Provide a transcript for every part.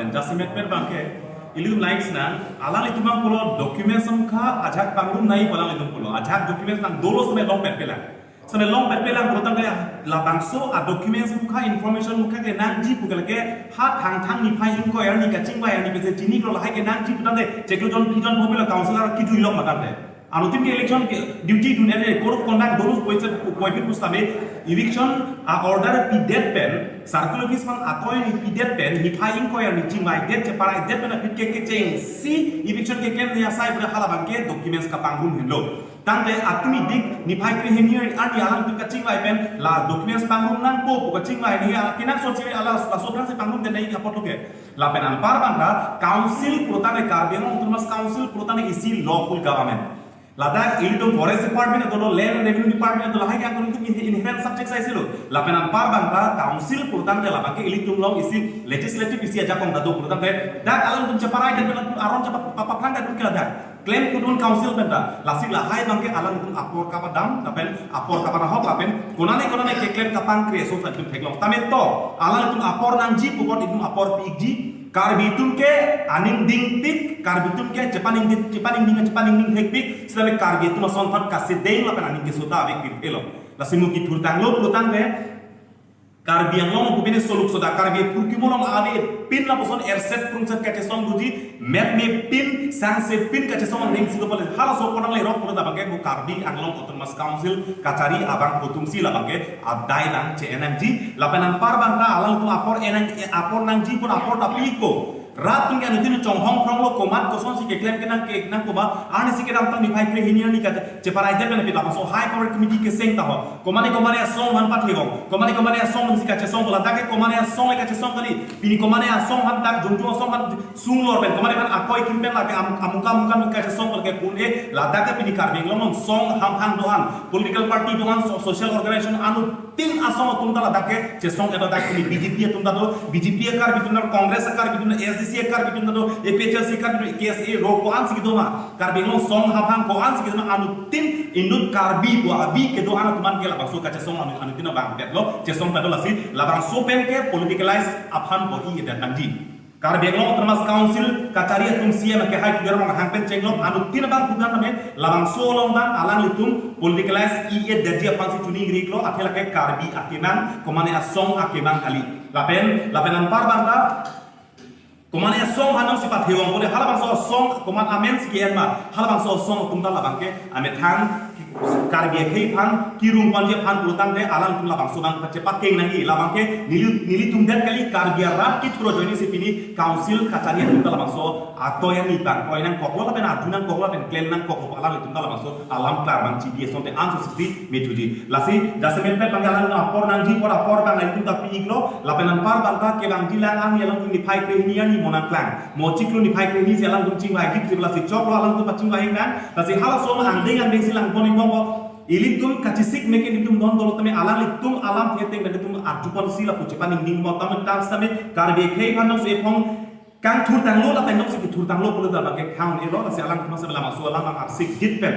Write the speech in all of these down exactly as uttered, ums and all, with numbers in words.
Jasemet pen bangke, ilitum likes nang, alanglitum bang pulo documents amkha ajak pangrum nangji pu alanglitum pulo, ajak documents nang dolo seme long pet pelang. Seme long pet pelang pulotangte labangso a documents mukha information mukha kenangji pu ke lake ha Thangthang niphai ingkoi arni kachingvai arni pese chini klo lahai kenangji pulotangte chiklo jon phi jon pho pilo council ar kejui long matangte. Anuttin ke election ke duty dun ere code of conduct dolo poisa poipin pusitame eviction a order pidet pen circle office aphan atoi ni pidet pen niphai ingkoi arni chingvaidet cheparaidet pen aphi ke kechengsi eviction keklem ne asai pu halabangke documents kapangrum henlo. Tangte atumi dik niphai krehini arni alangtum kachingvai pen la documents pangrum nangpo pu kachingvai ni a kenangsot si ala laso aphrangsi pangrumdet nangji apotlo ke. Lapen anpar bangta council pulotangte Karbi Anglong Autonomous Council pulotangte isi lawful government. Ladak ilitum forest department dolo, land and revenue department dolo, lahai ke angkun ilitum inhe-, inherent subject saisilo. Lapen anpar bangta council pulotangte labangke ilitum along isi legislative isi ajakong ta do pulotangte dak alangtum cheparaidet pen aron chepa-, pa-, paphrangdet ke ladak. Klem kudun council penta, lasi lahai bangke alangtum apor kapadam, lapen apor kapanahok, lapen konane konane keklem kapangkre ason sa itum theklong. Tame to, alangtum apor nangji pu apot itum apor pikji, Karbi atum ke aning dingpik, Karbi atum ke chepaningding, chepaningding, chepaningding thekpik, sitame Karbi atum ason aphan kasedeng lapen aning keso ta avepik pilo. Lasi mo kethurtanglo pulotangte, Karbi Anglong pu pine soluk soda Karbi apurkimo along avepin lapuson erset prungset kachesong doji, mep mepin, sangsepin kachesong angdeng si dopale halaso apot nanglerok pulo labangke mo Karbi Anglong Autonomous Council kachari abang atumsi labangke adai bang che-en nangji, lapen anpar bangta alangtum apor enang, apor nangji pu apor ta piko. Rat atum ke anuttin chonghong phronglo komat kosonsi keklem kenang kenang koba, arnisi kedamtang niphai krehini arni kate cheparaidet pen aphi labangso high power committee keseng ta ho. Komane komane asong aphan pathevong. Komane komane asong aphansi kachesong pu ladak ke komane asong le kachesong kali. Pini komane asong aphan dak jongjung asong aphan sunglor pen komane aphan akoi kim pen lake am-, amuka amuka kachesong pu lake pune ladak ke pini Karbi Anglong song ham ham do-an. Political party do-an, so-, social organization anuttin asong atum ta ladak ke chesong edo dak pini B J P atum ta do, B J P a Karbi atum ta, Congress a Karbi atum ta, S D C a Karbi atum ta do, A P H L C a Karbi atum, K S A ro ko-ansi kedo ma. Karbi Anglong song ham ham ko-ansi kedo ma anuttin inut Karbi pu abi kedo-an atum an ke labangso kachesong anu-, anuttin abang petlo, chesong petlo lasi, labangso pen ke politicalize aphan bor-i edet nangji. Karbi Anglong Autonomous Council kachari atum C M ke hai tujar mong hang pen chenglok anuttin abang kudan name labangso along bang alanglitum politicalize i-edetji aphansi chuningri iklo athe lake Karbi akemang, komane asong akemang kali. Lapen, lapen anpar bangta, komane asong aphan nangsi pathevong pule halabangso asong komat amensi ke-en ma, halabangso asong atum ta labangke amethang Karbi akhei aphan kirung ponji aphan pulotangte alangtum labangso bang pache pakeng nangji, labangke neli, nelitum det kali Karbi arat kethur ajoinesi pini council kachari atum ta labangso atoi ani bang koi nangkoklo lapen arju nangkoklo lapen klem nangkoklo alanglitum ta labangso alam klar bang chipi asonte anso sisi methuji. Lasi jasemet pen bang alang apor nangji apor apor bang alanglitum ta pi iklo lapen anpar bangta kevangji lang ang alangtum niphai krehini arni mo nangklang. Mo chiklo niphai krehini si alangtum chingvai jip jip lasi choklo alangtum pachingvai nang. Lasi halaso angdeng angdengsi lang pon ikbomlo. Ilitum kachesik meke ilitum non dolo tame alanglitum alam thekthe ilitum arju ponsi lapu chepaningding mo tame tang sitame Karbi akhei aphan nangsi ephong kangthurtanglo lapen nangsi kethurtanglo pulo ta bangke khang elo lasi alangtum sitame labangso alam ang arsik jit pen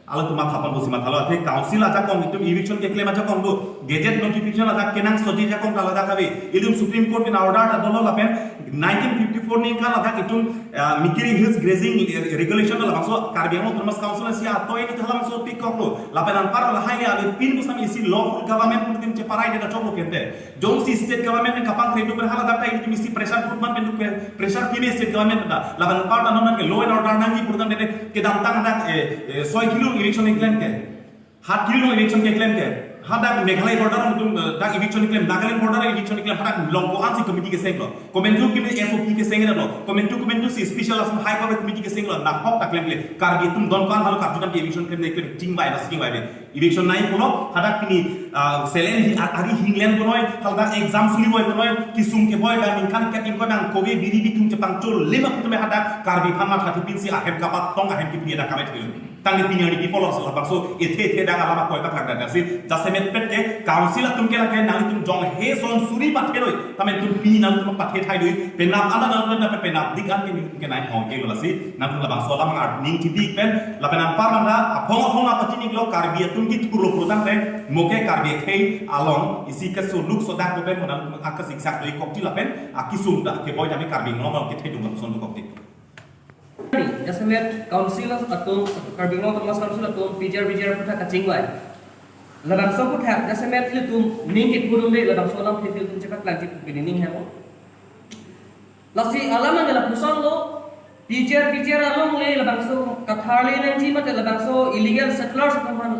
alangtum matha pon pusi mathalo athe council ajakong itum eviction keklem ajakong do, gazette notification ajak kenangsotji ajakong ta ladak ave. Ilitum Supreme Court pen order ta dolo lapen nineteen fifty-four ningkan ladak itum, ah, Mikiri Hills Grazing, eh, Regulation ta labangso Karbi Anglong Autonomous Council si atoi ni halabangso pikoklo. Lapen anpar lahai le avepin pusitame isi lawful government pu itum cheparaidet ta choklo kente. Jongsi state government pen kapangkre duk pen haladak ta itum isi pressure group man pen duk pen pressure keme state government ta. Lapen anpar ta non ke law and order nangji pulotangte kedamtang dak, eh, eh, soi kilo eviction keklem ke. Hat kilo eviction keklem ke. Hadak Meghalaya border atum, eh, dak eviction keklem, Nagaland border eviction keklem, hadak long ko-ansi committee kesenglo. Komantu kimi S O P kesenglo. Komantu komantusi special asam high power committee kesenglo. Nahok ta klemkle. Karbi atum don ko-an halo karju dam ke eviction keklem ne keklem chingvai na chingvai be. Eviction nai pulo, hadak pini, ah, selen hi, a-, ari hinglen punoi, hadak exam suli boi punoi, kesung keboi, bang ningkan ket ingkoi bang kove biri bithung chepangchul lima putame hadak Karbi aphan matha thipinsi ahem kapatong ahem kipri dak kave thilo. Tangte pini arni pi pulo, labangso ethe ethe dang alam akoi paklang dang si. Jasemet pet ke council atum ke lake nanglitum jong he son suri pathe noi. Tame tum pini nangtum pathe thai dui. Penap ala nangtum na penapdik an ke nangtum ke nai hong ke lo lasi. Nangtum labangso alam angar ning thipik pen. Lapen anpar manda aphong aphong apachini lo Karbi atum kithurlo putangte. Mo ke Karbi akhei along isi keso luk so dak pen mo nangtum akasik sak dui kokti lapen akesung dak keboi jami Karbi Anglong along kethe dung lapuson tu kokti. Jasemet council atum, Karbi Anglong Autonomous Council atum, P G R, V G R aphuthak kachingvai. Labangso aphuthak, jasemet ilitum ning kepu dunde, labangso alam phil phil atum chepaklangji pu pini ning hemo. Lasi alam an lapuson lo, P G R, V G R along le, labangso katharli nangji mate labangso illegal settlers atum aphan,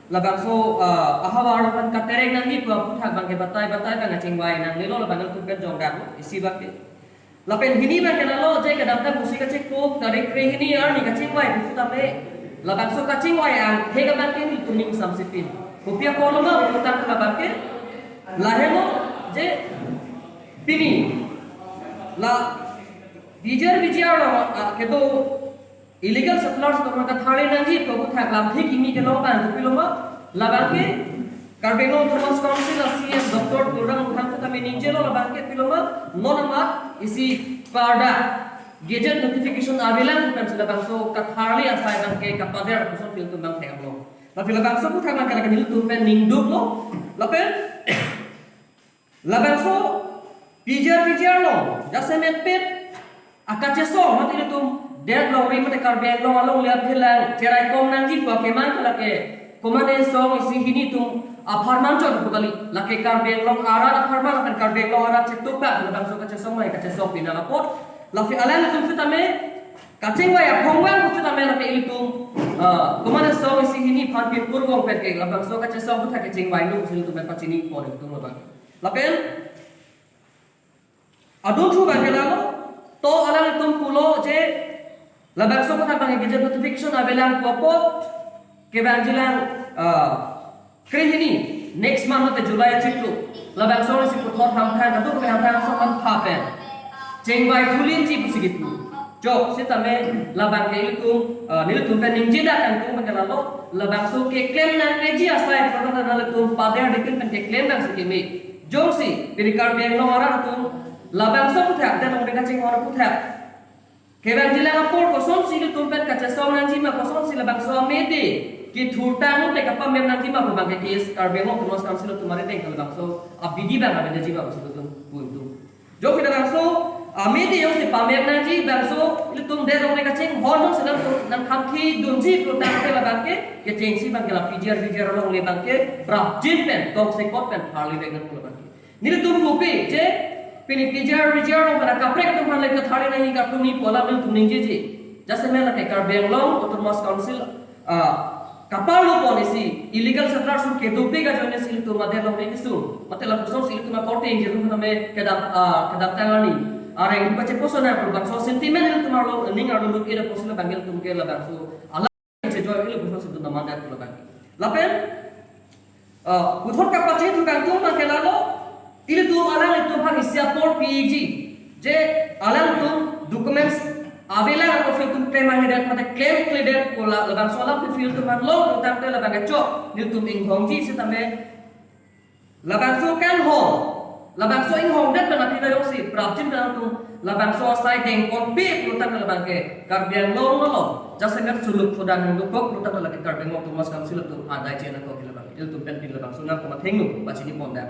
labangso, ah, ahavar aphan katerek nangji pu aphuthak abang ke batai batai abang kachingvai nangnelo, labang atum pen jongdam isi abang ke. Lapen hini abang ke lalo je kedamtang pusi kachekuk tarik krehini arni kachingvai pusitame labangso kachingvai angthek abang ke nelitum ning samsipin. Kopi apotlo ma putang labang ke lahelo je pini la P G R V G R along, ah, kedo illegal settlers atum aphan katharli nangji pu aphuthak lamthe kimi kelong abang kopilo ma, labang ke Karbi Anglong Autonomous Council a C E M Doctor Tuliram Ronghang aphan tame ningjelo, labang ke pilo ma, non amat isi pada gazette notification avelang pu pensi labangso katharli asai abang ke kapader puson pil atum abang thek lo. Lapen labangso aphuthak abang ke lake nelitum pen ningduklo. Lapen labangso P G R V G R along jasemet pet akachesong mate ilitum det longri mate Karbi Anglong along le aphelang cheraikom nangji pu akemang ke lake komatne song isi hini atum apharman chot pu kali, lake Karbi Anglong arat apharman lapen Karbi Anglong arat chetupak labangso kachesong mai kachesong pinang apot. Lapen alanglitum sitame kachingvai aphong abang sitame lake ilitum, ah, komatne song isi hini aphan pipur vong pen ke labangso kachesong aphuthak kachingvai lo pusi ilitum pen pachini pon ilitum labang. Lapen adunthu abang ke lalo, to alanglitum pulo je labangso aphuthak abang gazette notification avelang pu apot kevangjilang, ah, krehini next month mate July achiklo labangso isi puthot hamphang katu ke hamphang ason aman pha pen chingvai thulinji pusi kipu. Chok sitame labang ke ilitum, ah, nelitum pen ningjedak kangtung abang ke lalo, labangso keklem nangji asai program nelitum pader dikun pen keklem nangsi keme. Jongsi pini Karbi Anglong arat atum labangso aphuthak, det longri kachinghon aphuthak kevangjilang apor kosonsi ilitum pen kachesong nangji ma, kosonsi labangso amede kethurtang te kapamem nangji ma pu abang ke case Karbi Anglong Autonomous Council atum arideng ke labangso abidi abang aveji ma pusi ilitum pu ilitum. Jongsi labangso amede jongsi pamem nangji, bangso ilitum det longri kachinghon jongsi nang nangkhamkhi dunji putangte labang ke kechengsi abang ke la P G R V G R along le abang ke prapjin pen tongsekot pen tharli vek nangpo labang ke. Nelitum kopi je pini P G R V G R along pada kaprek atum aphan le katharli nangji, katharli nangji pu alam nelitum ningjeji. Jasemet lake Karbi Anglong Autonomous Council, ah, kaparlo pon isi illegal settlers atum kedopi kajoine si ilitum adet longri kesung mate lapuson si ilitum akorte ingjir atum tame kedam, ah, kedamtang arni areng pacheposon nang pu labangso sentiment ilitum arlo ning arlo lut ira pusi labang ilitum ke labangso alam chejoi ilo puson si ilitum namandat pu labang. Lapen, ah, puthot kapachini thu kangtung abang ke lalo, ilitum alanglitum aphan isi apor piji je alanglitum documents avelang apot ilitum klem ahedet mate klemkledet pu la labangso alam pi ilitum aphan long putangte labang ke chok nelitum inghongji sitame labangso kanghong, labangso inghongdet pen aphi jongsi prapjin pen atum labangso asai dengponpe putangte labang ke Karbi Anglong along jasemet suluk phudan nangdokok putangte lake Karbi Anglong Autonomous Council atum adai chena kok labang ilitum pen pin labangso nangtum athengno pachini pondet.